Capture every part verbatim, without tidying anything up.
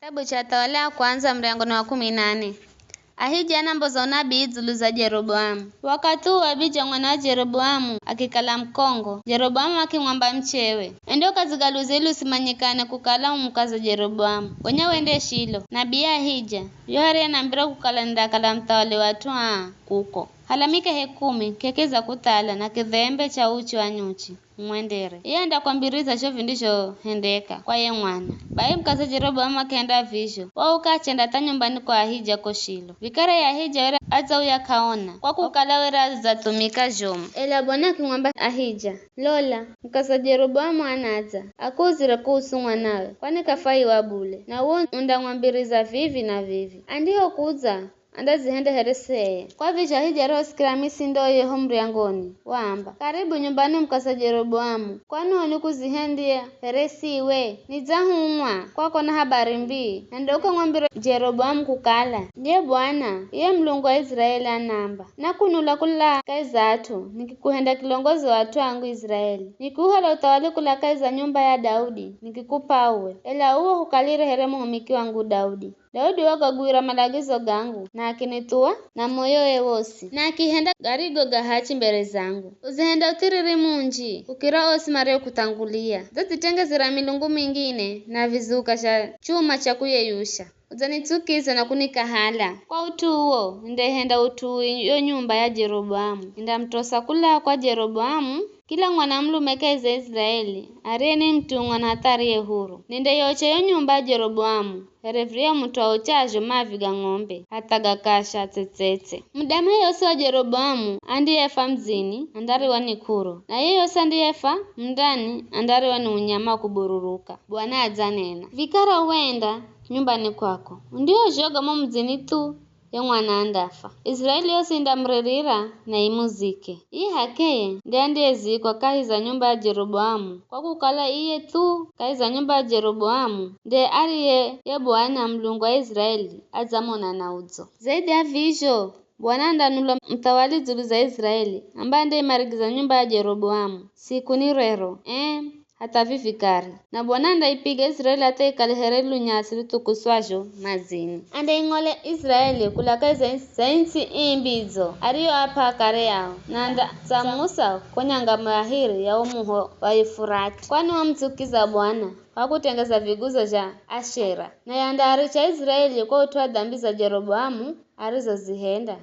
Kitabu cha Athawali a Kwandza, muryango ni wa kumi na nane. Ahija anamboza unabii dzulu za Jeroboamu. Wakathi uwo Abija mwana wa Jeroboamu akikala mukongo. Jeroboamu akimwamba muchewe, "Ende ukadzigaluze ili usimanyikane kukala umukaza Jeroboamu. Gonya wende Shilo. Nabii Ahija, yo hariye anambira kukala nindakala muthawali wa at'u aa kuko. Hala mikehe kumi, k'ekeza kuthala na kidhembe cha uchi wa nyuchi, umwendere. Iye andakwambiriza zho vindizhohendeka kwa ye mwana." Bai mukaza Jeroboamu akihenda vizho, wauka achenda hatha nyumbani kwa Ahija ko Shilo. Vikara ye Ahija were adzauya k'aona, kwa kukala were adzathumika zhomu. Ela Bwana akimwamba Ahija, "Lola, mukaza Jeroboamu anadza, akuuzire kuhusu mwanawe, kwani k'afwaiwa bule, na uwe undamwambiriza vivi na vivi. Andihokudza, andazihenda here seye." Kwa vizho Ahija arihosikira misindo iyo ho muryangoni, waamba, "Karibu nyumbani mukaza Jeroboamu, kwani uwe nikuzihendya here siwe? Nidzahumwa, kwakona habari mbii, nende ukamwambire Jeroboamu kukala, 'Ndiye Bwana, iye Mulungu wa Iziraeli anaamba, nakunula kula kahi za at'u, nikikuhenda kilongozi wa at'u angu Iziraeli. Nikiuhala uthawali kula kahi za nyumba ya Daudi, nikikupa uwe, ela uwe hukalire here muhumiki wangu Daudi.' Daudi wakagwira malagizo gangu, na akinithuwa na moyoye wosi, na akihenda garigo ga hachi mbere zangu. Uzihenda uthiriri munji kukira osi mariokuthangulia. Dzadzitengezera milungu mingine na vizuka zha chuma cha kuyeyusha. Udzanitsukiza na kunikahala. Kwa ut'u uwo, nindehenda ut'u yo nyumba ya Jeroboamu. Nindamutosa kula kwa Jeroboamu kila mwanamulume kahi za Israeli, ariye ni mutumwa na hatha ariye huru. Nindeyocha yo nyumba ya Jeroboamu, here viryahu mut'u aochazho mavi ga ng'ombe, hatha gakasha tsetsetse. Mudamu yeyosi wa Jeroboamu andiyefa mudzini, andariwa ni k'uro, na yeyosi andiyefa mundani, andariwa ni unyama wa kubururuka. Bwana adzanena. Vikara wenda nyumbani kwako, undihozhoga mo mudzini thu, ye mwana andafa. Israeli yosi indamuririra na imuzike. Iye h'akeye nde andiyezikwa kahi za nyumba ya Jeroboamu, kwa kukala iye thu kahi za nyumba ya Jeroboamu nde ariye ye Bwana Mulungu wa Israeli adzamona na udzo. Zaidi ya vizho, Bwana andanula muthawali dzulu za Israeli, ambaye andeimarigiza nyumba ya Jeroboamu siku ni rero, ee, hatha vivi kare. Na Bwana andaipiga Israeli hatha ikale here lunyasi luthukuswazho madzini. Andaing'ole Israeli kula kahi za ins-, za ntsi ii mbidzo ariyoap'a akare ao, na andadzamusa ko nyangamo ya hiri ya wo muho wa Yufurati, kwani wamutsukiza Bwana kwa kutengeza viguzo zha Ashera. Naye andaaricha Israeli kwa ut'u wa dhambi za Jeroboamu arizozihenda,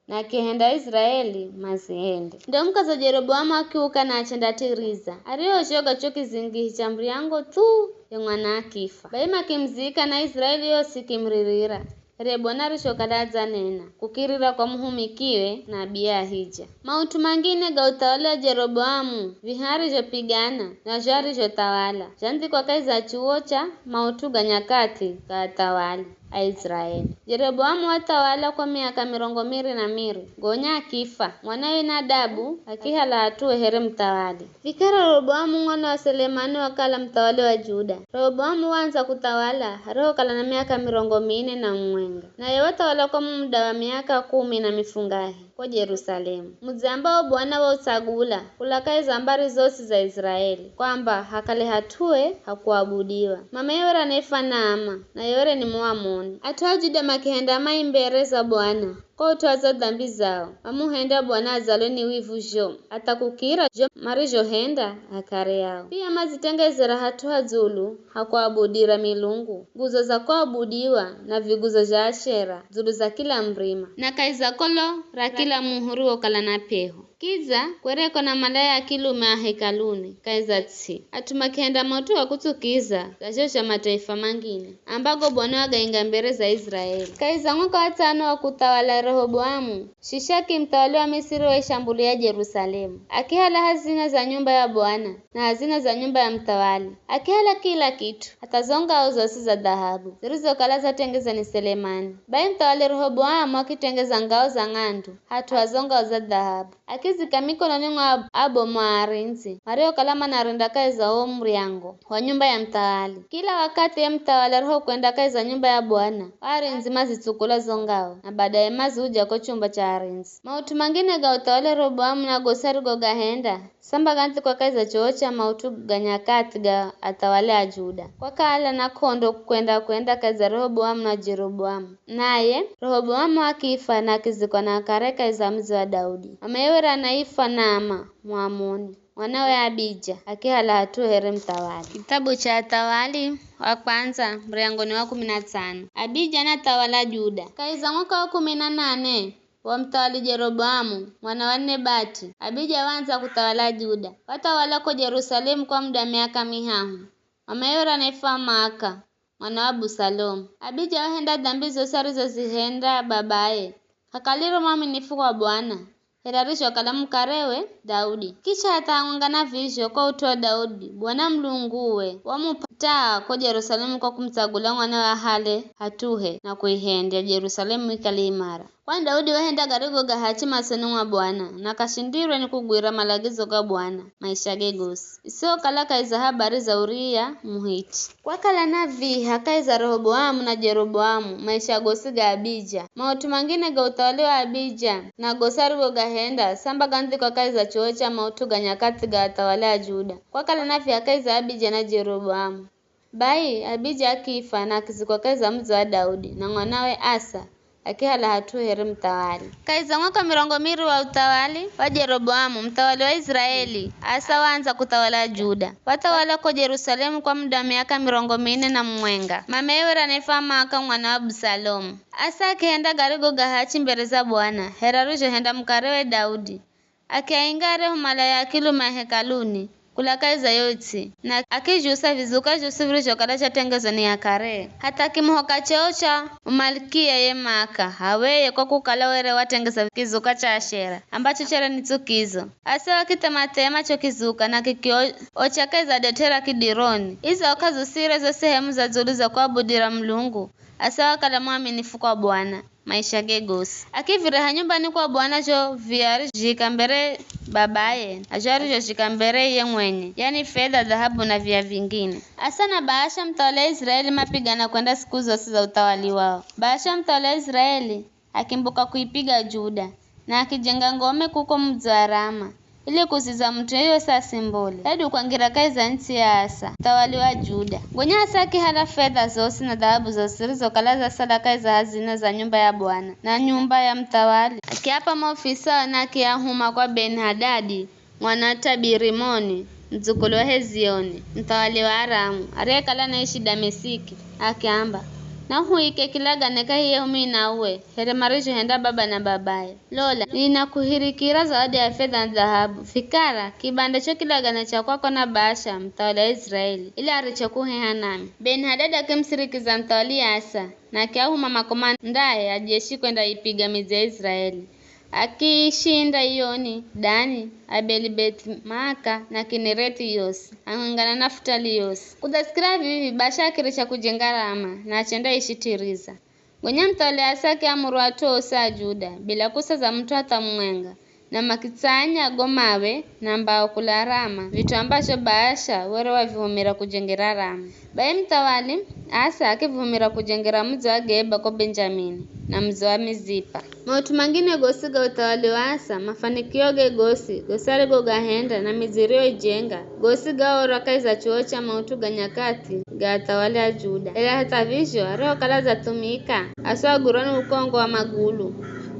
na akihenda Israeli mazihende. Ndo mukaza Jeroboamu akiuka na achenda Tiriza, arihozhoga cho kizingihi cha muryango thu, ye mwana akifa. Bai makimuzika, na Israeli yosi ikimuririra, here Bwana arizhokala adzanena, kukirira kwa muhumikiwe nabii Ahija. Maut'u mangine ga uthawali wa Jeroboamu, viha arizhopigana, na zho arizhothawala, zhandhikwa kahi za chuwo cha Maut'u ga Nyakathi ga Athawali a Israeli. Jeroboamu wathawala kwa miaka mirongo miri na miri, gonya akifa. Mwanawe Nadabu akihala hat'uhe here muthawali. Vikara Rehoboamu mwana wa Selemani wakala muthawali wa Juda. Rehoboamu waandza kuthawala arihokala na miaka mirongo mine na mumwenga, naye wathawala kwa muda wa miaka kumi na mifungahe ko Jerusalemu, mudzi ambao Bwana wautsagula kula kahi za mbari zosi za Israeli, kwamba hakale hat'uhe ha kuabudiwa. Mameye were anaifwa Naama, naye were ni Muamoni. At'u a Juda makihenda mai mbere za Bwana, kwa ut'u wa zo dhambi zao, mamuhenda Bwana adzalwe ni wivu zhomu, hatha kukira zho marizhohenda akare ao. Pia madzitengezera hat'u ha dzulu ha kuabudira milungu, nguzo za kuabudiwa na viguzo zha Ashera dzulu za kila murima, na kahi za kolo ra kila muhi uriwokala na p'eho. Kidza kwereko na malaya a kilume a hekaluni kahi za ts'i. At'u makihenda maut'u ga kutsukiza dza zho zha mataifa mangine, ambago Bwana wagainga mbere za Israeli. Kahi za mwaka wa tsano wa kuthawala Rehoboamu, Shishaki muthawali wa Misiri waishambulia Jerusalemu. Akihala hazina za nyumba ya Bwana na hazina za nyumba ya muthawali. Akihala kila kit'u, hatha zo ngao zosi za dhahabu, zirizokala zatengezwa ni Selemani. Bai muthawali Rehoboamu akitengeza ngao za ng'andu, hat'u ha zo ngao za dhahabu. Akizika mikononi mwa abomu a arindzi, mariokala manarinda kahi za wo muryango wa nyumba ya muthawali. Kila wakathi ye muthawali arihokwenda kahi za nyumba ya Bwana, o arindzi mazitsukula zo ngao, na badaye maziuja ko chumba cha arindzi. Maut'u mangine ga uthawali wa Rehoboamu na gosi arigogahenda, Samba gandhikwa kahi za chuwo cha maut'u ga nyakati ga athawali a Juda. Kwakala na k'ondo kwenda-kwenda kahi za Rehoboamu na Jeroboamu. Naye Rehoboamu akifwa na akizikwa na akare kahi za mudzi wa Daudi. Mameye were anaifwa Naama Muamoni, mwanawe Abija, akihala hat'u here muthawali. Kithabu cha Athawali wa Kwandza, muryango ni wa kumi na tsano. Abija anathawala Juda. Kahi za mwaka wa kumi na nane wa muthawali Jeroboamu, mwana wa Nebati, Abija waandza kuthawala Juda. Wathawala ko Jerusalemu kwa muda wa miaka mihahu. Mameye were anaifwa Maaka, mwana wa Abusalomu. Abija wahenda dambi zosi arizozihenda babaye. K'akalire mwaminifu kwa Bwana, here arizhokala mukarewe Daudi. Kisha hatha hamwenga na vizho, kwa ut'u wa Daudi, Bwana Mulunguwe wamup'a hatha ko Jerusalemu kwa kumutsagula mwanawe ahale hat'uhe na kuihendya Jerusalemu ikale imara. Kwani Daudi wahenda garigo ga hachi masoni mwa Bwana, na k'ashindirwe ni kugwira malagizo ga Bwana maishage gosi, isihokala kahi za habari za Uria Muhiti. Kwakala na viha kahi za Rehoboamu na Jeroboamu maisha gosi ga Abija. Maut'u mangine ga uthawali wa Abija, na gosi arigogahenda, samba gandhikwa kahi za chuwo cha maut'u ga nyakati ga athawali a Juda. Kwakala na viha kahi za Abija na Jeroboamu. Bai Abija akifwa na akizikwa kahi za mudzi wa Daudi, na mwanawe Asa akihala hat'u here muthawali. Kahi za mwaka mirongo miri wa uthawali wa Jeroboamu, muthawali wa Iziraeli, Asa waandza kuthawala Juda. Wathawala ko Jerusalemu kwa muda wa miaka mirongo mine na mumwenga. Mameye were anaifwa Maaka mwana wa Abusalomu. Asa akihenda garigo ga hachi mbere za Bwana, here arizhohenda mukarewe Daudi. Akiainga aryahu malaya a kilume a hekaluni, kula kahi za yo ts'i, na akizhusa vizuka zhosi virizhokala zhatengezwa ni akare. Hatha akimuhoka cheo cha umalikia ye Maaka haweye, kwa kukala were watengeza kizuka cha Ashera, ambacho chere ni tsukizo. Asa wakithema-thema cho kizuka na kikiocha kahi za det'e ra Kidironi. Izo k'azusire zo sehemu za dzulu za kuabudira Mulungu, Asa wakala mwaminifu kwa Bwana maisha ge gosi. Akivireha nyumbani kwa Bwana zho viya arizhika mbere babaye, na zho arizhozhika mbere iye mwenye, yani fedha, dhahabu na viya vingine. Asa na Baasha muthawali wa Iziraeli mapigana kwenda siku zosi za uthawali wao. Baasha muthawali wa Iziraeli akimbuka kuipiga Juda, na akijenga ngome kuko mudzi wa Rama, ili kuziza mut'u yeyosi asimbule, hedu kwangira kahi za ntsi ya Asa, muthawali wa Juda. Gonya Asa akihala fedha zosi na dhahabu zosi zirizokala zasala kahi za hazina za nyumba ya Bwana na nyumba ya muthawali, akiapa maofisawe na akiahuma kwa Beni-Hadadi, mwana wa Tabirimoni, mudzukulu wa Hezioni, muthawali wa Aramu, ariyekala anaishi Damesiki, akiamba, "Nahuike kilagane kahi yehu mimi na uwe, here marizhohenda baba na babaye. Lola, ninakuhirikira zawadi ya fedha na dhahabu. Vikara, kibande cho kilagane cha kwako na Baasha, muthawali wa Iziraeli, ili arichokuheha nami." Beni-Hadadi akimusirikiza muthawali Asa, na akiahuma makomandae a jeshi kwendaipiga midzi ya Iziraeli. Akiishinda Iyoni, Dani, Abeli-Beti-Maaka na Kinereti yosi, hamwenga na Nafutali yosi. Kudzasikira vivi, Baasha akiricha kujenga Rama, na achendaishi Tiriza. Gonya muthawali Asa akiamuru at'u osi a Juda, bila kusaza mut'u hatha mumwenga, na makitsanya go mawe na mbao kula Rama, vit'u ambazho Baasha were wavihumira kujengera Rama. Bai muthawali Asa akivihumira kujengera mudzi wa Geba ko Benjamini, na mudzi wa Mizipa. Maut'u mangine gosi ga uthawali wa Asa, mafanikioge gosi, gosi arigogahenda, na midzi ariyoijenga, gosi gaorwa kahi za chuwo cha maut'u ga nyakati ga athawali a Juda. Ela hatha vizho, arihokala adzathumika, Asa wagwirwa ni ukongo wa magulu.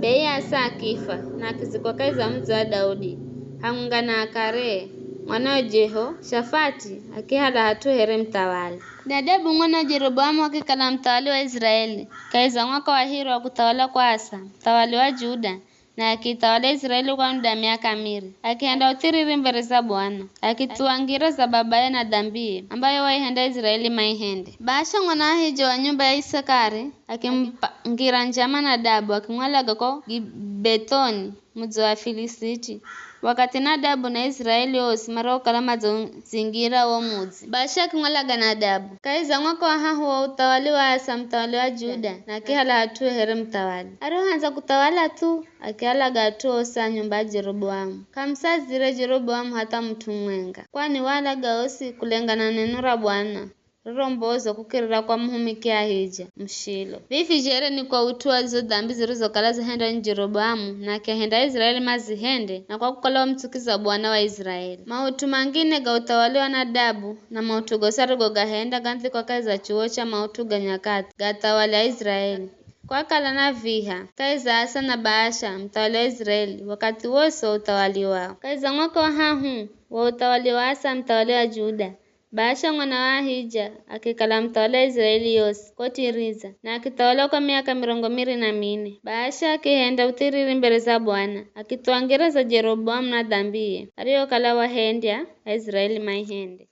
Bai Asa akifwa, na akizikwa kahi za mudzi wa Daudi, hamwenga na akare. Mwana wa Jehoshafati akihala hat'u here muthawali. Nadabu mwana wa Jeroboamu akikala muthawali wa Iziraeli, kahi za mwaka wa hiro wa kuthawala kwa Asa, muthawali wa Juda, na akithawala Iziraeli kwa muda wa miaka miri. Akihenda uthiriri mbere za Bwana, akithuwa ngira za babaye na dhambiye, ambayo waihenda Iziraeli maihende. Baasha mwana wa Ahija wa nyumba ya Isakari akimupanga njama Nadabu, akimwalaga ko Gibethoni, mudzi wa Afilisiti, wakathi Nadabu na Iziraeli osi marokala madzaudzingira wo mudzi. Baasha akimwalaga Nadabu. Kahi za mwaka wa hahu wa uthawali wa Asa muthawali wa Juda, na akihala hat'u here muthawali. Arihohandza kuthawala thu, akialaga at'u osi a nyumba ya Jeroboamu. K'amusazire Jeroboamu hatha mut'u mumwenga, kwani waalaga osi kulengana na neno ra Bwana, riro mbozo kukirira kwa muhumiki Ahija Mushilo. Vivi jere ni kwa ut'u wa zizo dambi zirizokala zihendwa ni Jeroboamu, na akihenda Aiziraeli mazihende, na kwa kukala wamutsukizwa Bwana wa Aiziraeli. Maut'u mangine ga uthawali wa Nadabu, na maut'u gosi arigogahenda gandhikwa kahi za chuwo cha maut'u ga nyakathi ga athawali a Aiziraeli. Kwakala na viha kahi za Asa na Baasha, muthawali wa Aiziraeli, wakathi wosi wa uthawali wao. Kahi za mwaka wa hahu wa uthawali wa Asa, muthawali wa Juda, Baasha mwana wa Ahija akikala muthawali wa Aiziraeli yosi ko Tiriza, na akithawala kwa miaka mirongo miri na mine. Baasha akihenda uthiriri mbere za Bwana, akithuwa ngira za Jeroboamu na dhambiye, ariyokala wahendya Aiziraeli maihende.